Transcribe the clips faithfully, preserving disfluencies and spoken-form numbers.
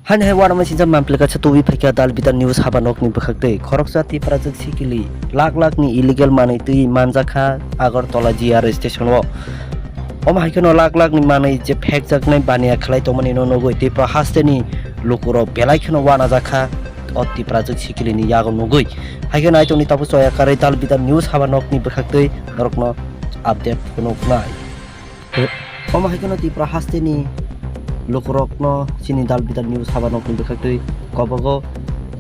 Haini hai uanama sincha mampli kaisa tubi phaikha Dal Bidal News haba nokni bwkhaktwi. Khoroksa Tiprajwk sikili lakh lakh ni illegal manwi twi manjakha Agartala G R station o. Omo hai kheno lakh lakh ni manwi je phekjaknai baniya khlai tongmani no nugwi Tipra hasteni lukurok belai kheno uanajakha o Tiprajwk sikili ni yago nugwi. Hai kheno aitongni tabuk choya karwi Dal Bidal News haba nokni bwkhaktwi norokno update phunuknai. Omo hai kheno Tipra hasteni lukurokno chini Dal Bidal News haba nokni bwkhaktwi kobogo.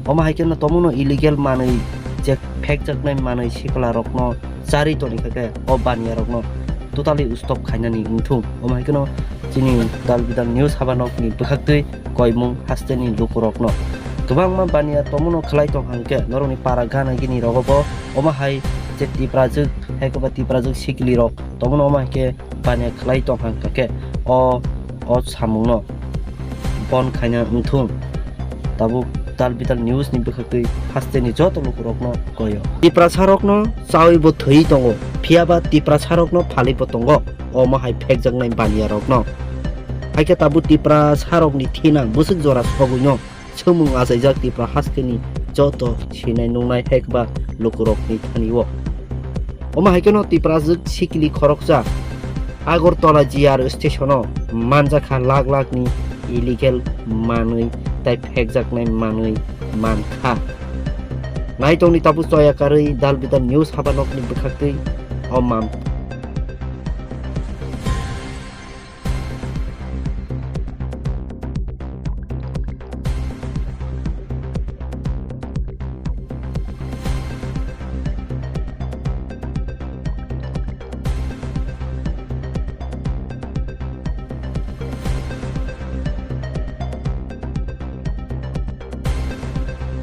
Omo hai kheno tomono illegal manwi je phekjaknai manwi sikla rokno chari toni kha khe o baniya rokno totally stop khainani wngthung. Omo hai kheno chini Dal Bidal News haba nokni bwkhaktwi koimung hasteni lukurokno kwbangma baniya tomono khlai tong hang khe norokni para gana gini rogo bo omo hai je Tiprajwk hai koba Tiprajwk sikli rok tomono omo hai khe baniya khlai tong hang kha khe o, o samungno bon khaina wngthung. Tabuk Dal Bidal News ni bwkhaktwi hasteni joto lukurokno koyo. Tiprasa rokno chawi bo thwi tongo, phiya ba Tiprasa rokno phalwi bo tongo. Omo hai phekjaknai baniya rokno. Hai khe tabuk Tiprasa rokni thinang bwswk jora sogwino. Swngmung achaijak Tipra hasteni joto sinai nungnai hai khe ba lukurokni thani o. Omo hai kheno Tiprajwk sikili khoroksa Agartala G R station o manjakha lakh lakh ni illegal manwi tai phekjaknai manwi mankha. Naitongni tabuk choya karwi Dal Bidal News haba nokni bwkhaktwi o mam